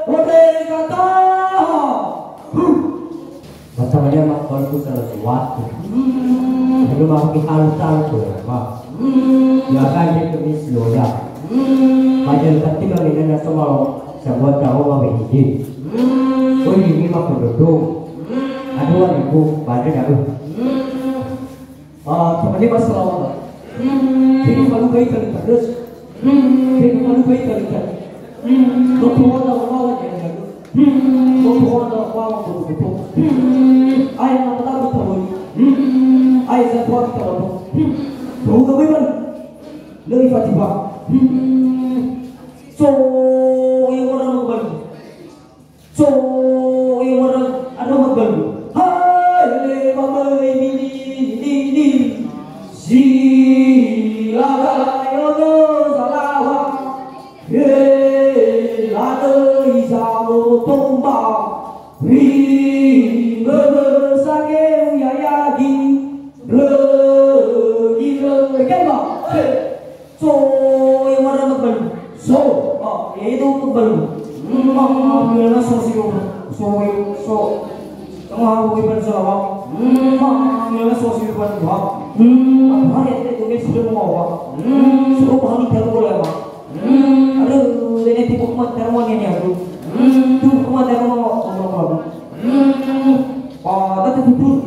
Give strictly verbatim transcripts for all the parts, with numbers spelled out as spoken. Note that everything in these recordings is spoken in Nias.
Merdeka! Huh. Bata maria ma kalbu salah suatu. Hmm. Lalu ma pakai talu-talu tu, ma. Hmm. Ya kan dia ke mis lo ya. Hmm. Pada kati kami nana sama lo, sebuah tahu ma behidi. Hmm. Oh, ini ma kododo. Hmm. Aduh, aku pada dah. Hmm. Ah, teman-teman, selamat. Hmm. Jadi, malu baik kali terus. Hmm. Jadi, malu baik kali terus. Hmm. Dokter Wanda, Wanda, Wanda, Wanda. Hmm. Dokter Wanda, Wanda, Wanda, Wanda. Hmm. Ayah, nama tak kita beri. Hmm. Ayah, saya tuan kita beri. Hmm. Tahu tak, Iban? Lebih Fatibah. Hmm. So, yang orang mau beri. So, e, wara, ado mabalu. Hai, le, mamai, mini, nini, ni. Si, la, la, yo, do, salawa. He, la, do, iza, mo, tomba. Ri, be, be, sage, uya, yagi. Ble, gi, ble, kemba. He. So, e, wara mabalu. So, ah, e, do mabalu. Ma, ma, ma, so, si, so, so, so. Tengah aku iban salawa. Ma, ma, so, si, iban dua. Apa hari itu, itu, sudah mau apa? Suruh pahami terus boleh apa? Aduh, ini tipu kumat terus ini aku. Tuh kumat terus mau apa? Ah, tapi tuh.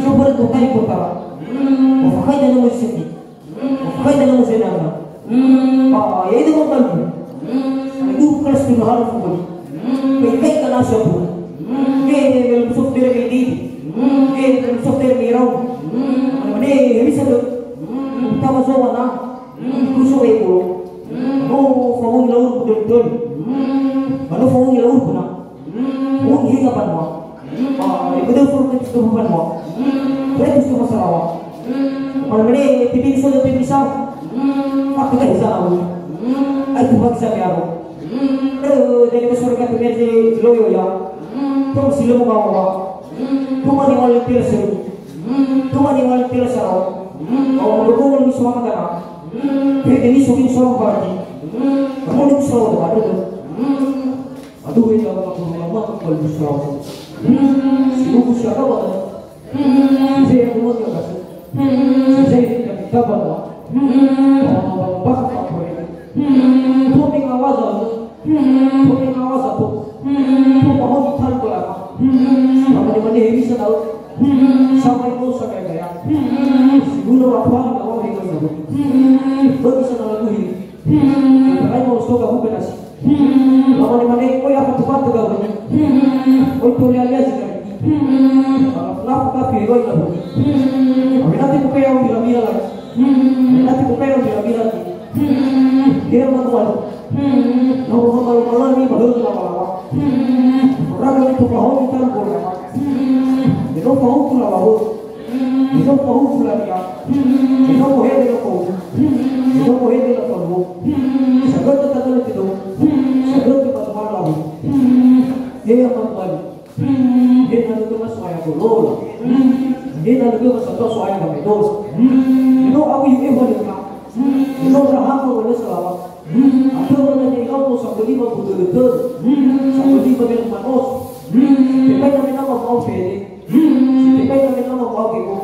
Coba tuh tadi kota. Apa kaya nama sedih? Fai dalam zenanga. Ah, yaitu korbanku. Itu kelas dua harus kembali. Baik-baik kan asal pun. Dia, dia belum soft, dia belum didi. Dia belum soft, dia belum rau. Mana-mana, ya bisa tu. Kita masuk mana? Kusuk itu. Oh, fahun laun betul-betul. Mana fahun laun pernah? Fahun dia kapan, Mak? Ah, ibu dah fahun itu kapan, Mak? Berarti itu masalah, Mak. Mana-mana, pipi bisa, pipi bisa. Aku tak bisa, Mak. Aku tak bisa, ya, Mak. Eh, jadi ke surga tu, jadi loyo, ya. Tong si lemu kawa, Mak. Tuma ni wali pil seru. Tuma ni wali pil seru. Kau mau bergumul di suami kana. Bete ni suami suami baji. Kamu ni suami ada tu. Aduh, ini apa aku lama kembali suami. Sibuk siapa, Mak? Saya yang mau dia kasih. Saya yang kita bawa. Bapak apa ini? Kau tinggal wajah. Pokoknya ngawas aku. Pokoknya tahu berapa. Mane-mane bisa tahu. Sampai mau sampai kaya. Sebelum apa yang kau ingat aku. Bagi sana lagu ini. Kalau mau suka bukan nasi. Mane-mane, oh ya, aku cepat tegak bunyi. Oh, itu lihat-lihat sih. Kalau kenapa kau pilih lagu ini? Tapi nanti bukan yang bilang-bilang lagi. Nanti bukan yang bilang-bilang lagi. Dia malu-malu. Nau malu-malu ni baru lama-lama. Orang yang itu paham kita boleh. Dia tahu pula baru. Dia tahu pula dia. Dia tahu hede dia tahu. Dia tahu hede dia tahu. Sagala kita tahu itu. Sagala kita malu-malu. Dia yang malu-malu. He na lö gö maso'aya golola. He na lö gö masatua so'aya gamedola. No abu yu ewa leka. No rahago wa lö salawa. Atö wa na ni gau no saböli wa budölödö. Saböli wa mel manos. Tebai na mena wa mau fede. Tebai na mena wa mau gego.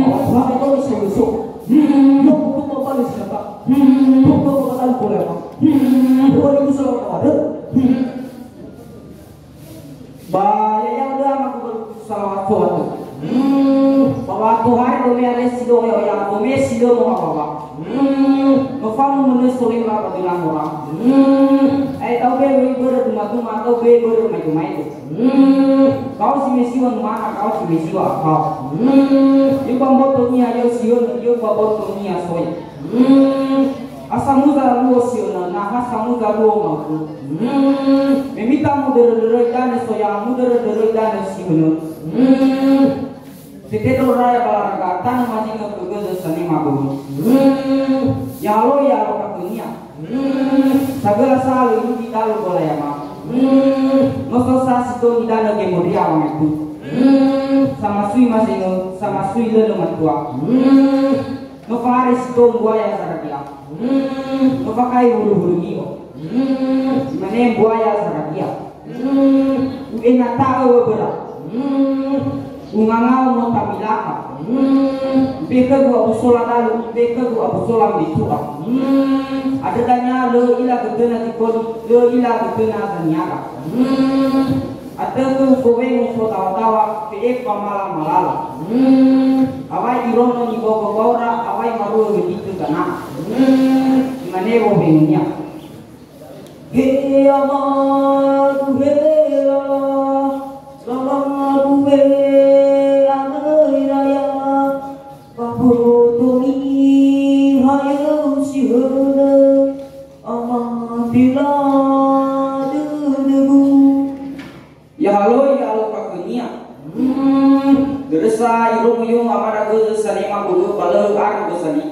Awa tuha me no ni saulöso. No kutu wa bale sinata. Kutu wa bale kolema. Kutu wa ni kusa wa kawadö. Ba ya'ia da'ö amagu salawat soatu. Hmm, ba wa'atohare dome ale si do oya-oya, dome si lö mohawawa. Hmm, no fanu mönö solema ba döla mora. Hmm, ae tau be wöi börö duma-duma, tau be börö maedo-maedo. Hmm, kau si mesiwa numana, kau si mesiwa akau. Hmm, yö ba mboto nia yö si yönö, yö ba mboto nia soya. Hmm, ha samuza luo si önö, na ha samuza luo mautö. Hmm, me mita mudörö-dörö idanö soya, mudörö-dörö idanö si önö. Hmm, fetedro raya ba laraga, tanö mazingö khögözö sanema böwö. Hmm, ya haloi ya alo katönia. Hmm, sagöla sa lö irugi dalu gola yama. Hmm, no so sa si do nidanö gemodria wangaitu. Hmm, samasui mazingö, samasui lölö matua. Hmm, No fahare si tou mbuaya zaradia. Mm, no fakai huru-huru nio. Imane mbuaya zaragia. U'enata'ö wöböra. Ungangao mota milaka. Bekhögu abu sola dalu, bekhögu abu sola mbetu'a. Andrö dania lö ila götöna zikoni, lö ila götöna zaniara. Atökhö ufowengu sodawa-dawa, fe'e famala-malala. Awai irono nibaoga-baora, awai maruö wegitö gana. Imane wowengunia. He amagu, he lala, lalagu, he anöi raya, ba botomi hayöu si hölö, amatela dödögu. Ya haloi ya alo khönia. Dörösa irongo-yongo amada gölö sanema bögö ba lö arö gösali.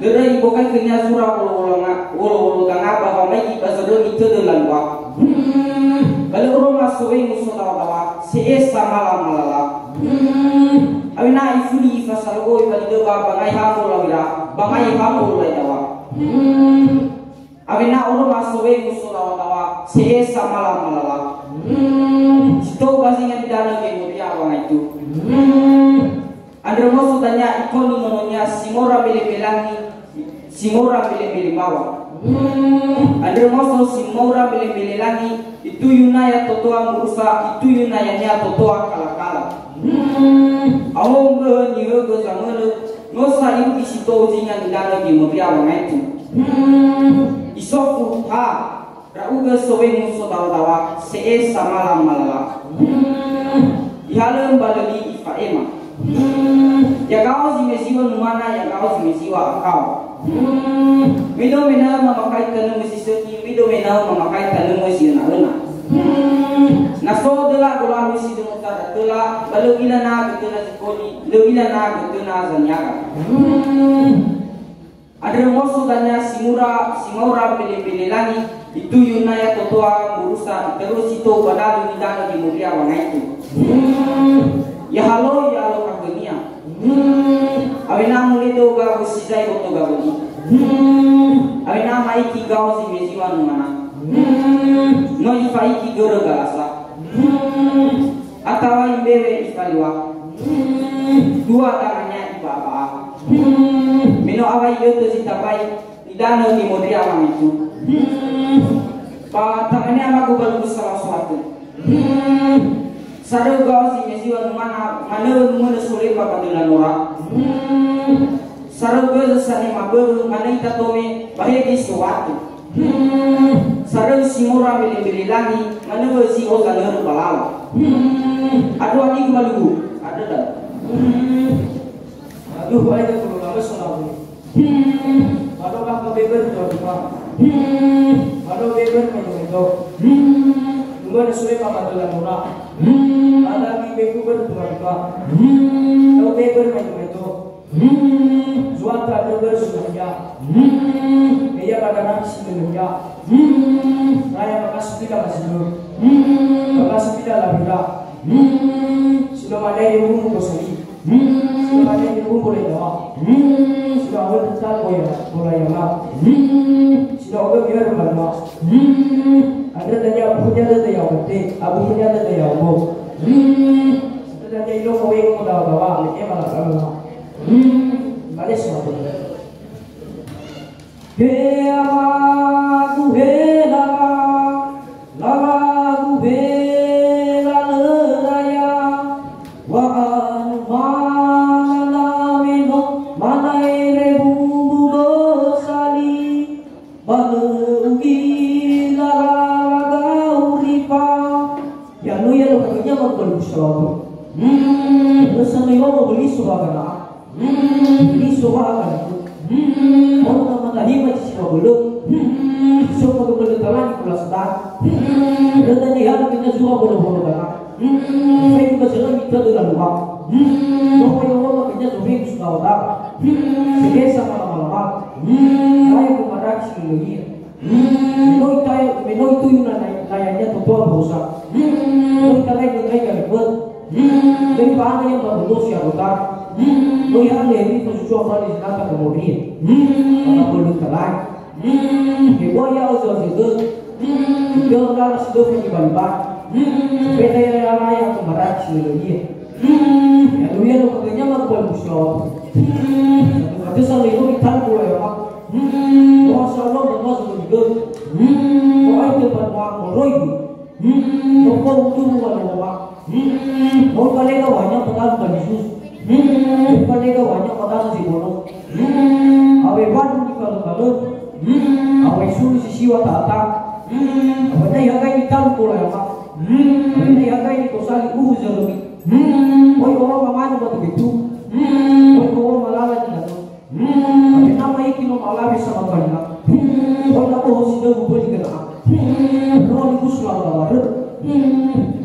Dörö ibokai khönia zura wolo-wolo nga-, wolo-wolo ganga ba wamaigi ba zörömi tödö lalua. Ba lö oroma sowengu sodawa-dawa, se'e samala-malala. Awena ifuli ifasalogo ibalidö ba bangai hambo lawira, bangai hambo laidawa. Awena oroma sowengu sodawa-dawa, se'e samala-malala. Si tou ba zinga nidanö gemoria wangaitu. Andrö moso dania ikoni nononia si mora mbele-mbele langi, si mora mbele-mbele mbawa. Andrö moso si mora mbele-mbele langi, ituyuna ya totoa murusa, ituyuna yania totoa kala-kala. Aho mböhö nihögö zamölö, no sa irugi si tou zinga nidanö gemoria wangaitu. Isofu ha, Ndra'ugö sowengu sodawa-dawa, se'e samala-malala. Ihalö mbalöli ifa'ema. Yagao zi meziwa numana, yagao zi meziwa akao. Mido mena'ö mamakai tanömö si sökhi, mido mena'ö mamakai tanömö si öna-öna. Na so döla golalu si dömö tada töla, ba lö ila na götöna zikoni, lö ila na götöna zaniaga. Andrö moso dania si mura, si maura mbele-mbele langi, ituyuna ya totoa murusa, itarusi tou ba dalu nidanö gemoria wangaitu. Ya haloi ya alo khönia. Awena muledo gawu si zai boto gawöli. Awena maiki gao zi meziwa numana. No ifaiki görö galasa. Atawa imbewe ifaliwa. Dua tangannya iba'a-ba'a. Me no awai iötö zi tambai, nidanö gemoria wangaitu. Ba tangannya amagu balugu salah soatö. Saröu gao zi meziwa numana, manö numönö solemba ba döla nora. Saröu gölö sanema börö, manö itatome ba hedi soatö. Saröu si mora mbele-mbele langi, manö zi oza nörö ba lala. Aduh, ani gö malugu. Adöda. Aduh, aida kulo lama sonabu. Mado kah beber dua dua. Mado beber mai dua dua. Numönö solemba ba döla nora. Ada mi beber dua dua. Tau beber mai dua dua. Zuata dögör sunahia. Eya ba danami si dögöria. Raya bakasi pila masino. Bakasi pila labira. Sino madai di umum kosali. Sino madai di umum boleh dawa. Sino awal betul boya, bola yama. Sino awal biar banwa. Andrö dania abu punya dada ya ote, abu punya dada ya obo. Andrö dania ilo kowe ko dawa-dawa, me ema la dawa. Mane sama tu. He amagu, he lala, lalagu, he lalö raya, wa'anu mana me no manaere bumbu gösali, ba lö u'ila rara gaurifa. Ya no ya lo khönia ma balu sawabu. Lö sanoi wa'o beli sowaga na. Beli sowaga na. Ono na mata lima ci siwa bölö. So ma bölö talani kula sada. Lö tadi ya kena zuwa bölö-bölö gana. Saya juga selalu minta dengan lupa. Pokoknya wa'o ma kena sobi sudah wada. Sedesa malam-malam. Saya mau marah sih. Me no ita-, me no ituyuna na-, nayania totoa murusa. Me no italai ngai gareböt. Me no ifa'a ia ba bodo si arota. Me no ihalö hemi fazuzu'a fali zinata kemudian. Maka bölö talai. Hmm, heboa ia ozo-ozo gö. Hmm, gö lara si döfö ni bali-bali. Hmm, beda ia raya-raya atau maragi si lö-lö ia. Hmm, ya dunia lo kaganya ma kepala musyawarah. Hmm, satu kata salah itu kita dua ya, Pak. Hmm, oh, salah dan masuk ke gö. Hmm, oh, itu Pak, Pak, koroi. Hmm, boko udu wa wa. Hmm, boko lega wanya padalu bali sus. Hmm, boko lega wanya padalu si bono. Hmm, awe wadu di kalau-kalau. Hmm, awe sulu si siwa tata. Hmm, awe nai hagai di talu kola ya, Pak. Hmm, awe nai hagai di kosali uhu zeremi. Hmm, oi orang mamanu batu betu. Hmm, oi orang malala di dalam. Hmm, awe nama iki no malawe sama banyak. Hmm, oi na boho si dalu beli kena. Hmm, roh di kusma lawarö. Hmm.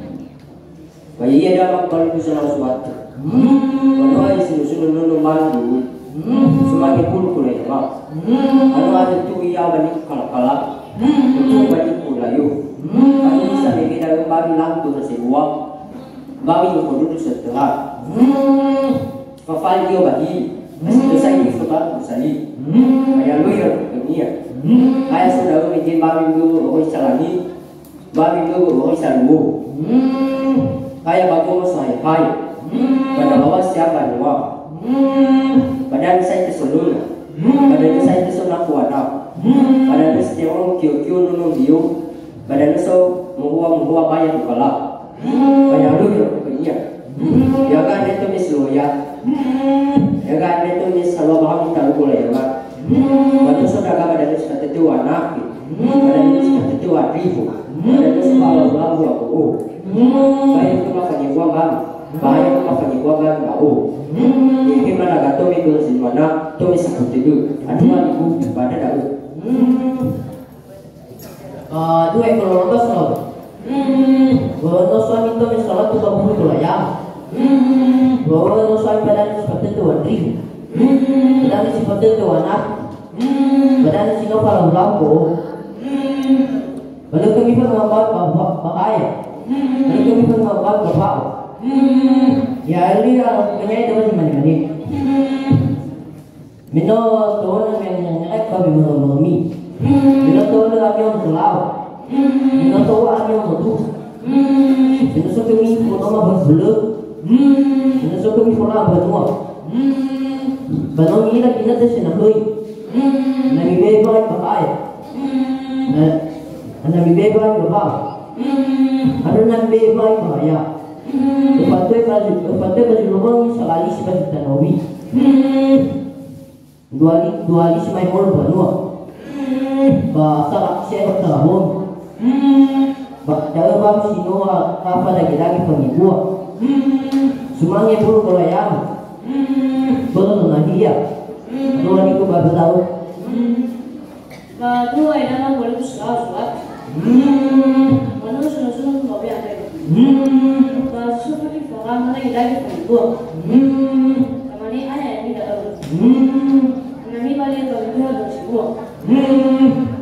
Ba ia dama kembali ke sana suatu. Hmm. Anu ai sunu-sunu nono mandu. Hmm. Semangge pulu kula ya, Pak. Hmm. Anu ada tu ia bani kala-kala. Hmm. Tu bani kula yo. Hmm. Anu bisa bebe dalam babi lampu na sebuah. Babi yang kodudu setelah. Hmm. Fafali io bahi. Hmm. Dosa ini sebab sali. Hmm. Aya lui ra dunia. Hmm. Aya sudah mege babi lu oi salani. Babi mbogo oi saluo. Hmm. Kaya bagomo sahai-hai. Hmm. Pada lawas siapa nua. Hmm. Pada sai tesoluna. Hmm. Pada sai tesona kuana. Hmm. Pada setiap kio-kio nono bio. Pada so muhua-muhua baya kepala. Hmm. Baya lu ya pokoknya. Hmm. Ya kan itu mis loya. Hmm. Ya kan itu mis salwa bahang kita lu ya, Pak. Hmm. Pada so daga pada mis kata tu anak. Pada nus katete wa ribu. Pada nus pala ulabu wa o. Bahaya tu mafangi buang bang. Bahaya tu mafangi buang bang ba o. Ini mana gato mi dua si mana, to mi sakute du. Anu wa ribu pada da'ö. Ah, dua ekor lomba selalu. Bahwa no suami to mi salatu ba bulu tu layam. Bahwa no suami pada nus katete wa ribu. Pada nus katete wa anak. Pada nus no pala ulabu. Ba lö khömi fangawa'ö ba, ba, ba haya. Ba lö khömi fangawa'ö ba fao. Ya, ira, menyai dua si mane-mane. Me no tohona me nyai ba me moro-moro mi. Me no tohona ami ono solau. Me no tohona ami ono tu. Me no so khömi fono ma ba bulu. Me no so khömi fono ba nua. Ba no mi ira kinate sena hoi. Na mibe'e ba haya. Na, na mibe'e ba haya. Ada na mibe'e ba haya. Öfa töi ba zi-, öfa töi ba zi Lowalangi salali si ba zi tanowi. Dua li-, dua li si mai molo banua. Ba sala si ero talahon. Ba da'ö baru si noa kafa dage-dage fanibua. Sumange bulu golayama. Bolo nahia. Dua liku ba belau. Ba dua ina na boleh surat. Manu sunu-sunu ba be ate. Ba suku di fara mana idagi fanibua. Kamani aya ini da'ö. Nami bali ba dua dan semua.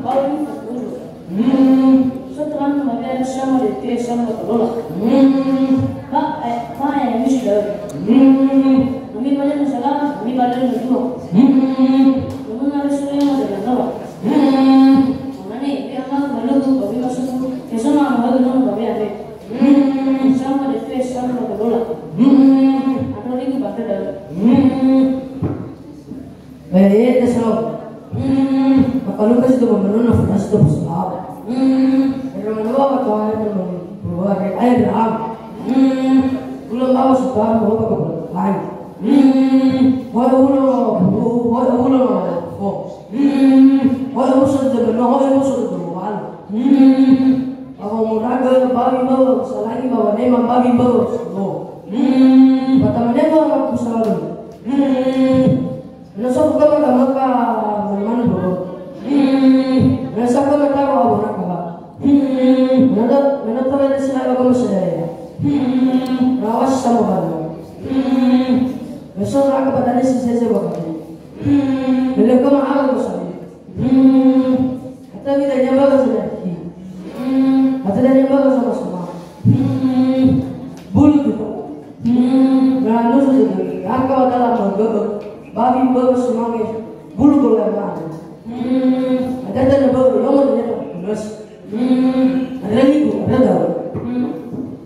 Bau ini fanibua. Hmm. So teman kemarin ada sama di T S sama Tolola. Hmm. Pak, eh, Pak yang misi dah. Hmm. Kami banyak masalah, kami banyak masalah. Hmm. Namun harus saya mau dengan Tolola. Hmm. Mana ni? Dia mah malu tu, kami masuk tu. Biasa mah malu tu, kami ada. Hmm. Sama di T S sama Tolola. Hmm. Atau lagi bakal dah. Hmm. Eh, eh, tes lo. Hmm. Maka lu kasih tu menurun nafas tu pesawat. Hmm. Orang dua atau ada yang keluar, eh, air ram. Hmm. Belum tahu sudah mau ke lain. Hmm. Hoi ulo, hoi ulo, oh. Hmm. Hoi ulo sudah benar, hoi ulo sudah benar. Hmm. Apa mau raga babi bawa, selagi bawa nema babi bawa. Oh. Hmm. Pertama nema aku selalu. Hmm. Na so khöma gamökha manu-manu bö'ö. Hmm. Na so khöma tawa awö naka. Hmm. Na do, na do tawa desi lawa khöma sedaya. Hmm. Rawas sama banu. Hmm. Na so raka badane si sese wakati. Hmm. Na le khöma awö khöma sedaya. Hmm. Hatta kita nyambaga sama. Hmm. Hatta kita nyambaga sama-sama. Hmm. Bulu tu. Hmm. Nah, nusu tu. Angka watala mangga. Babi bagus semangat. Bulu bola mana. Hmm. Hmm.